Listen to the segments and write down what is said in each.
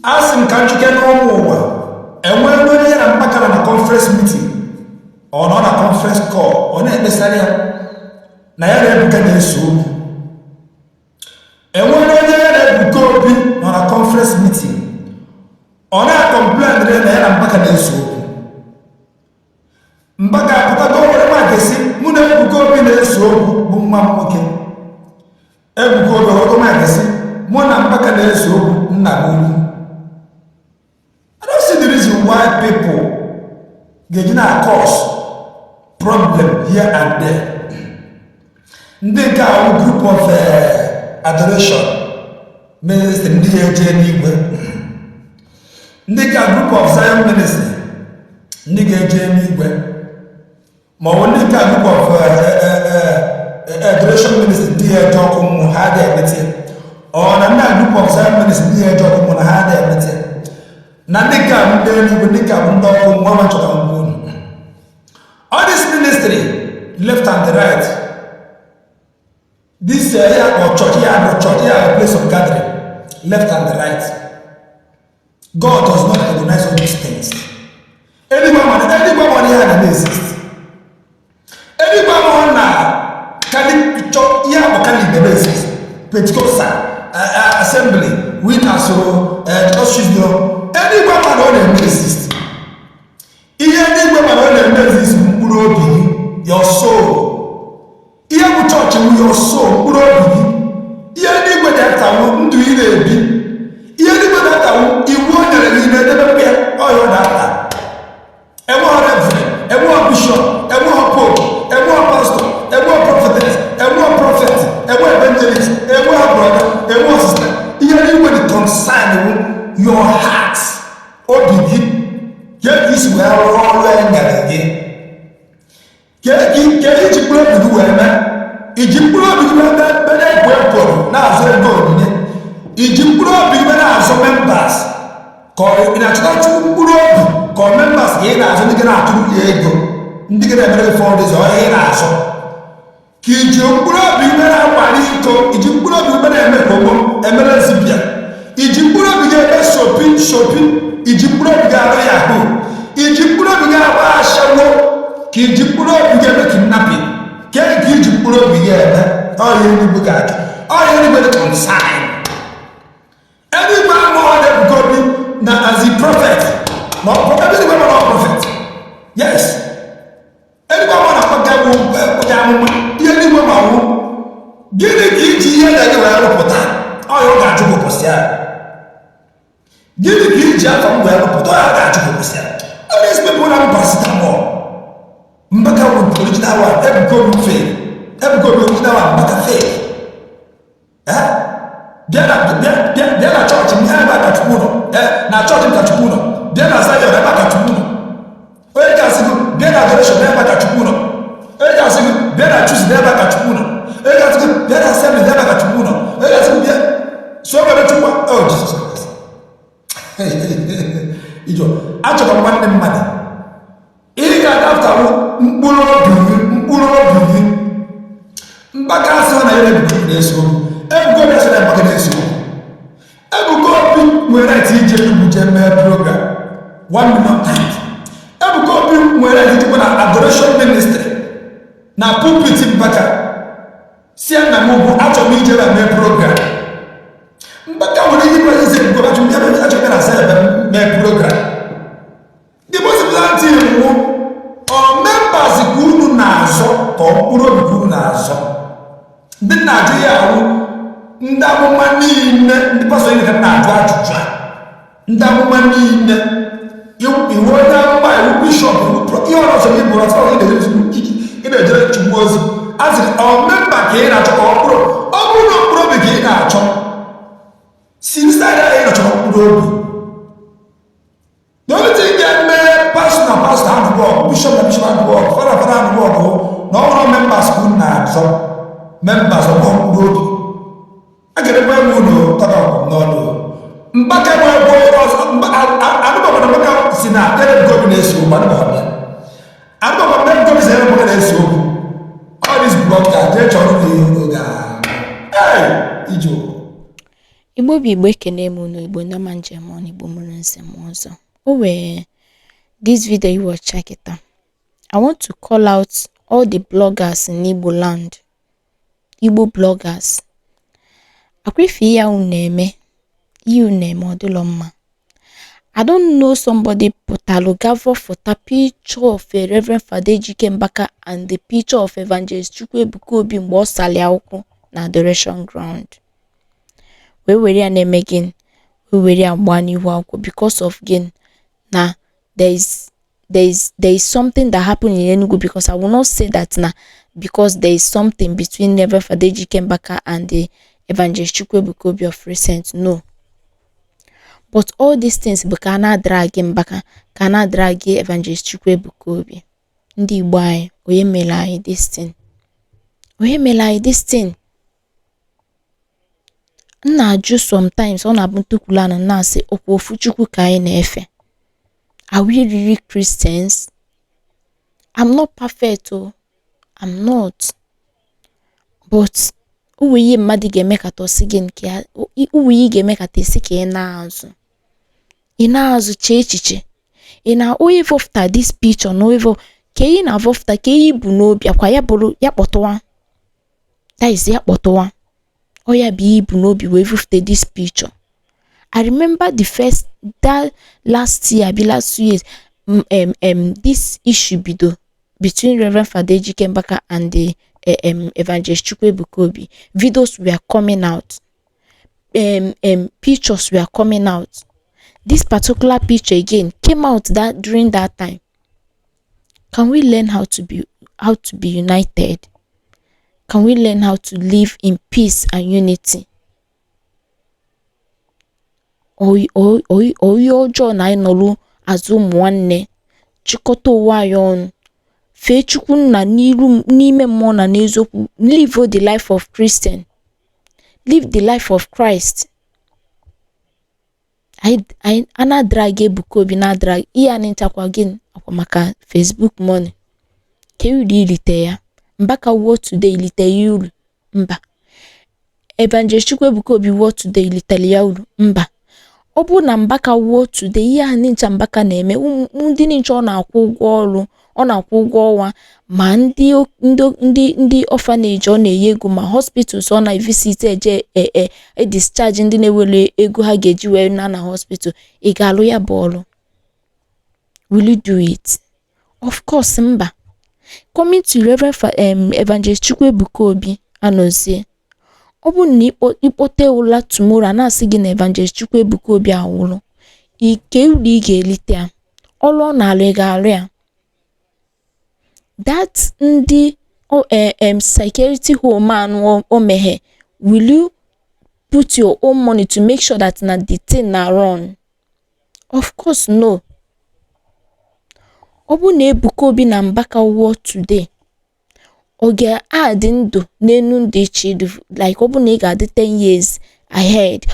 A sị m ka nchuke n'ụmụ ụwa enwee onye ya na Mbaka nọ na conference meeting, ọ nọ na conference call, ọ na-ekpesara ya na ya na Ebuka na-ese okwu. Enwere onye ya na Ebuka Obi nọ na conference meeting, ọ na-acomplain na ya na Mbaka na-ese okwu. Mbaka apụtago were mic sị, "Mụ na Ebuka Obi na-ese okwu," bụ nwa m nwoke. Ebuka Obi wego mic sị, "Mụ na Mbaka na-ese okwu, nna m ukwu." I don't see the reason why people ga-eji na cause problem here and there. Ndị nke ahụ, group of adoration ministry, ndị ya eje n'igwe. Ndị ka group of Zion ministry, ndị ga-eje n'igwe, ma ọ bụ ndị ka group of adoration ministry, ndị ya eje ọkụ mmụọ, ha adịghị emete. Ọ na ndị group of Zion ministry, ndị ya eje ọkụ mmụọ, na ha adịghị emete. Na ndị ka bụ ndị eluigwe, ndị ka bụ ndị ọkụ mmụọ, ma chọrọ ngwa unu. All this ministry left and the right, this ya or church, ya no church, ya a place of gathering left and the right, God does not recognize all these things. Eluigwe amara ihe a na exist. Eluigwe amara na Catholic church, ihe akpọ Catholic na exist, Pentecostal, Assembly, Winners o, Just Choose. Eluigwe amara ọ na-eme exist. Ihe eluigwe mara ọ na-eme exist bụ mkpụrụ obi gị, your soul. Ihe bụ chọọchị bụ your soul, mkpụrụ obi gị. Ihe eluigwe dị atawu ndụ ị na-ebi. Ihe eluigwe dị atawu iwu o nyere gị na-edebe ya. Ọya ọ na-ata, enweghị reverend, enweghị bishọp, enweghị pope, enweghị pastor, enweghị prophetess, enweghị prophet, enweghị evangelist, enweghị brother, enweghị sister. Ihe eluigwe dị concern wụ your heart, obi gị. Ka isi wee rụọ ọrụ e nyere gị, ka iji mkpụrụ obi gị wee mee, iji mkpụrụ obi gị wee mee na-ekwo ekworo na-azụ ego onyinye, iji mkpụrụ obi gị wee na-azụ members, ka ị na-achọta Chukwu mkpụrụ obi, ka ọ members ka ị na-azụ, ndị gị na-atụrụ gị ego, ndị gị na-emere gị fundraiser, ọ ihe ị na-azụ, ka iji mkpụrụ obi gị na-akwari iko, iji mkpụrụ obi gị na-eme ka ogbo emere zibia, iji mkpụrụ obi gị eme shopping shopping, iji mkpụrụ obi gị arụ yahoo, iji mkpụrụ obi gị agba ashawo, ka iji mkpụrụ obi gị eme kidnapping, ka ka iji mkpụrụ obi gị eme. Ọya eluigwe ga-achọ, ọya eluigwe dị concern. Eluigwe amụọ na Ebuka Obi na as a prophet, na ebe eluigwe ma na prophet, yes, eluigwe amụọ na akpọga bụ onye amụma. Ihe eluigwe ma wụ gịnị? Ka iji ihe na gị wee rụpụta? Ọya ọ ga-ajụ gị ụbọchị ahụ. Gịnị ka iji afọ m wee rụpụta? Ọya ọ ga-ajụ gị ụbọchị ahụ. All these people na paracetamol. Mbaka with original one, Ebuka Obi fake. Ebuka Obi original one, Mbaka fake. Eh? Bịa na bịa bịa bịa na chọọchị m, ebe a ka Chukwu nọ. Eh, na chọọchị m ka Chukwu nọ. Bịa na Zion, ebe a ka Chukwu nọ. Onye ga-asị gị bịa na adoration, ebe a ka Chukwu nọ. Onye ga-asị gị bịa na Chosen, ebe a ka Chukwu nọ. Onye ga-asị gị bịa na Assembly, ebe a ka Chukwu nọ. Onye ga-asị gị bịa so nwere Chukwu. Oh, Jesus Christ. Ijo, achọrọ m nwanne mmadụ. Ị ga-adapụtawu mkpụrụ obi gị, mkpụrụ obi gị. Mbaka asị na ya na Ebuka Obi na-ese okwu. Ebuka Obi asị na Mbaka na-ese okwu. Ebuka Obi nwere right ije Enugu jee mee program 1 million times. Ebuka Obi nwere right ijikwa na adoration ministry na pulpit Mbaka si ya, "Nna m ugwu, achọrọ m ije ebe a mee program." Mbaka nwere ihe ịgwa eze Ebuka Obi, "Achọrọ m na asa ebe mee program." The most important thing wụ, ọ members ka unu na-azọ, ka ọ mkpụrụ obi ka unu na-azọ? Ndị na-ajụ ya awụ ndị amụma niile, ndị pastọ niile ka m na-ajụ ajụjụ a. Ndị amụma niile, iwu onye amụma, iwu bishọp, iwu ihe ọrụ ọzọ gị bụrụ ọtọ, ị na-ejere Chukwu ozi, a sịrị, ọ member ka ị na-achọ, ka ọ mkpụrụ ọ bụrụ na mkpụrụ obi ka ị na-achọ, si side ahụ ị na-achọ mkpụrụ obi. The only thing ga-eme pastor na pastor anụbọ ọgụ, bishọp na bishọp anụbọ ọgụ, fada fada anụbọ ọgụ, na ọ bụrụ members ka unu na-azọ, members ọgbọ mkpụrụ obi, a ga-edekwa eme unu tọka ọgụ n'ọnụ. Mbaka nwe ebe ọzọ anụbakwa na Mbaka si na ya na Ebuka Obi na-ese okwu. Anụbakwa ya, anụbakwa na Ebuka Obi si ya na Mbaka na-ese okwu. All this broadcast, jee chọrọ unu ihe unu ga. Ee, ije ụwa. Igbo bụ Igbo, ekene m unu. Igbo ndị ọma, njem ọnụ, Igbo mụrụ nze m ọzọ. O wee this video you watch kịta, I want to call out all the bloggers in Igbo land, Igbo bloggers. Akwa ife ihe unu na-eme, ihe unu na-eme ọ dịlọ mma. I don't know, somebody pụtalụ gavọfụta picture of a Reverend Fada Ejike Mbaka and the picture of Evangelist Chukwuebuka Obi mgbe ọ salịa ụkwụ na adoration ground, wee were ya na-eme gịnị? Wee were ya gbaa n'ihu akwụkwọ. Because of gịnị? Na there is something that happened in Enugu, because I will not say that na because there is something between Reverend Fada Ejike Mbaka and the Evangelist Chukwuebuka Obi of recent. No, but all these things bụ ka a na-adrag Mbaka, ka a na-adrag Evangelist Chukwuebuka Obi. Ndị Igbo anyị, onye mere anyị this thing? Onye mere anyị this thing? M na-ajụ sometimes, ọ na-abụ ntụkwulu ana na-asị okwu ofu Chukwu ka anyị na-efe. Are we really Christians? I'm not perfect o, I'm not, but o nwere ihe mmadụ ga-emekata ọsị gị nke ya, o nwere ihe ị ga-emekata esi ka ị na-azụ, ị na-azụ, chee echiche ị na onye vọfụta this picture na onye vọ ka ị na-avọfụta, ka ihe ibu n'obi akwa ya bụrụ ya kpọtụwa, that is, ya kpọtụwa ọ ya bụ ihe ibu n'obi wee vụfute this picture. I remember the first that last year, abi last 2 years, this issue bido between Reverend Fada Ejike Mbaka and the Evangelist Chukwuebuka Obi. Videos were coming out, pictures were coming out. This particular picture again came out that during that time. Can we learn how to be united? Can we learn how to live in peace and unity? Or ihe ọjọọ na anyị nọrụ azụ ụmụ nwanne, chịkọta ụwa anyị ọnụ, fee Chukwu nna n'iru n'ime mmụọ na n'eziokwu, live the life of Christian, live the life of Christ. Anyị a na-adrag Ebuka Obi, na-adrag ihe a na-nchakwa gịnị akwa maka Facebook money ka uru ilite ya. Mbaka wuo today, ilite ya uru? Mba. Evangelist Chukwuebuka Obi wuo today, ilitere ya uru? Mba. Ọ bụrụ na Mbaka wuo today, ihe a ncha Mbaka na-eme, ndị nche ọ na-akwụ ụgwọ ọrụ, ọ na-akwụ ụgwọ ọnwa, ma ndị orphanage ọ na-enye ego, ma hospitals ọ na-evisit, eje e discharge ndị na-ewere ego ha ga-eji wee na na hospital, ị ga-alụ ya bụ ọrụ? Will you do it? Of course mba. Coming to Reverend Evangelist Chukwuebuka Obi anọzie, ọ bụrụ na ịkpọte ụla tomorrow, a na-asị gị na Evangelist Chukwuebuka Obi anwụrụ, ike uru ị ga-elite ya, ọrụ ọ na-alụ, ị ga-alụ ya? That ndị security home anụ o meghe, will you put your own money to make sure that na the thing na run? Of course no. Ọ bụrụ na Ebuka Obi na Mbaka nwụọ today, ọ ga-adị ndụ n'enu ndụ iche ịdụ, like ọ bụrụ na ị ga-adị 10 years ahead,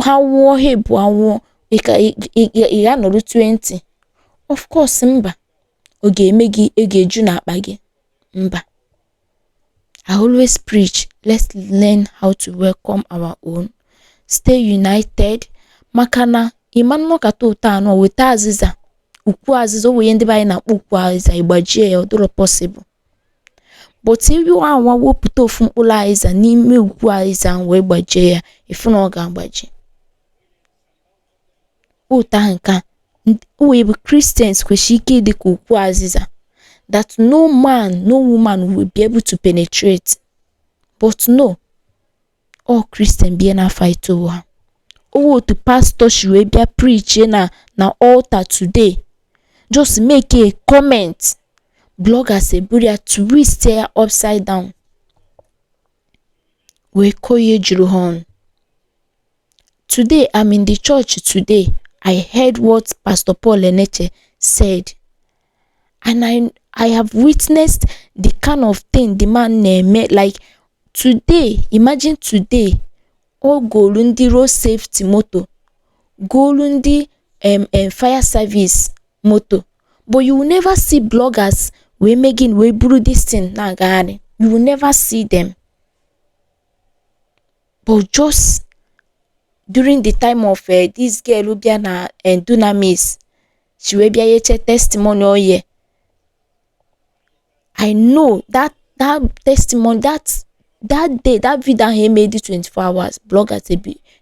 ha nwụọ, ha ebu anwụọ, ị ga-anọrụ 20? Of course mba. Ọ ga-eme gị ego eju n'akpa gị? Mba. I always preach, let's learn how to welcome our own, stay united, maka na ịma nnọkọta ụtọ anọ weta azịza ukwu azịza o nwere ndị be anyị na-akpọ ukwu azịza, ịgbajie ya, ọ dịrọ possible. But iwu anwa wepụta ofu mkpụrụ azịza n'ime ukwu azịza ahụ wee gbajie ya, ịfụ na ọ ga-agbaji otu ahụ. Nke a o bụ Christians kwesịrị ike ịdị ka ukwu azịza that no man, no woman will be able to penetrate. But no, all Christian bịa na fight onwe ha. Owe otu pastor si wee bịa preach na altar today, just make a comment, bloggers eburu ya twist ya upside down wee kọọ ihe juru ha ọnụ. Today, I'm in the church today, I heard what Pastor Paul Eneche said, and I have witnessed the kind of thing the man na-eme. Like today, imagine today, ọ golu ndị road safety moto, golu ndị fire service moto, but you will never see bloggers wee mee gịnị, wee buru this thing na-agagharị. You will never see them. But just During the time of this girl bịa na Dunamis, she wee bịa yeche testimony oye. I know that that testimony, that day, that video ahụ eme dị 24 hours, bloggers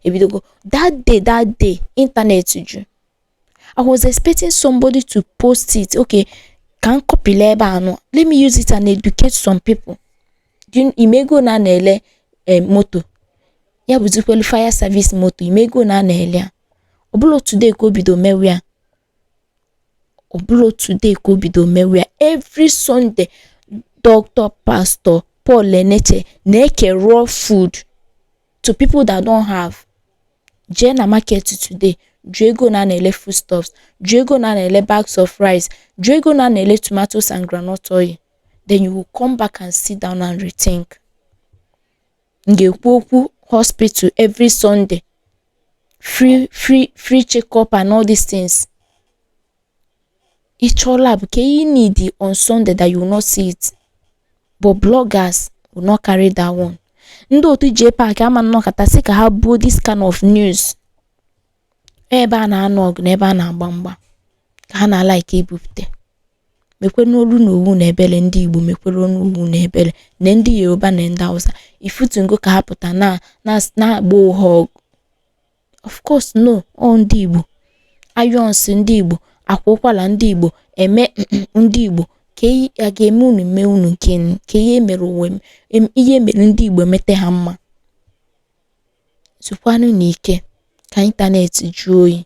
ebidogo that day, that day internet ju. I was expecting somebody to post it. Okay, ka m copyla ebe anọ, let me use it and educate some people. Imego na na-ele moto ya bụzikwelu fire service moto, imego na na-ele ya. Ọ bụla today ka o bido mewe ya, ọ bụla today ka o bido mewe ya. Every Sunday, Dr. Pastor Paul Eneche na-eke raw food to people that don't have. Jee na market today, jụọ ego na na-ele foodstuffs, jụọ ego na na-ele bags of rice, jụọ ego na na-ele tomatoes and groundnut oil. Then you will come back and sit down and rethink. M ga-ekwu okwu hospital every Sunday, free free free checkup and all these things. Ịchọ lab ka you need on Sunday that you will not see it, but bloggers will not carry that one. Ndị otu JPAC ama nnọkọta sị ka ha buo this kind of news. Ebe a na-anụ ọgụ na ebe a na-agba mgba ka ha na-alike ibupụte. Mekwe n'olu na owu na ebele ndị Igbo, mekwere onu owu na ebele na ndị Yoruba na ndị Hausa ifutungo ka ha pụta na na-agba ụgha ọgụ. Of course no, ọ ndị Igbo ayọnsị, ndị Igbo akwa ụkwara, ndị Igbo eme ndị Igbo ka a ga-eme unu mee unu gịnị ka ihe mere ụwa ihe mere ndị Igbo emete ha mma. Zukwanụ n'ike ka internet jụọ oyi.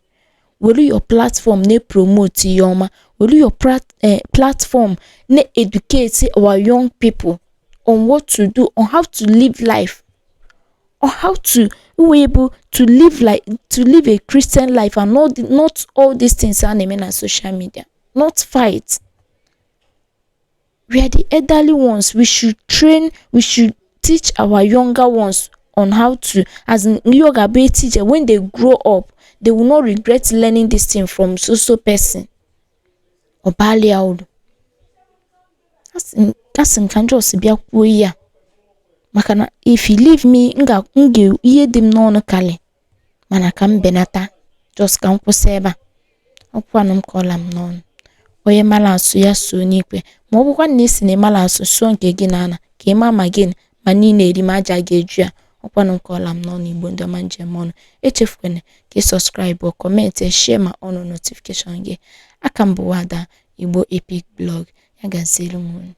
Were your platform na-promote ihe ọma, were your platform na-educate our young people on what to do, on how to live life, on how to be able to live, like to live a Christian life and not all these things a na-eme na social media, not fight. We are the elderly ones. We should train, we should teach our younger ones on how to, as in ihe ọ ga-abụ teacher, when they grow up, they will not regret learning this thing from so so person. Ọ baala uru. Asị m ka m just bịa kwuo ihe a maka na if you leave me, m ga ihe dị m n'ọnụ kalị, mana ka m benata, just ka m kwụsị ebe a. Ọkwanụ m ka ọla m n'ọnụ. Onye mara asụ ya suo n'ikwe, ma ọ bụkwa na isi na ịmara asụ, sụọ nke gị na ana ka ị maa ma gịnị ma niile eri ma aja ga-eju ya. Ọkwanụ nke ọla m n'ọnụ. Igbo ndị ọma njem ọnụ, echefukwana ka ị subscribe, comment, share ma ọnụ notification gị. Aka m bụ Nwada Igbo Epic Blog. Ya gaziere m unu.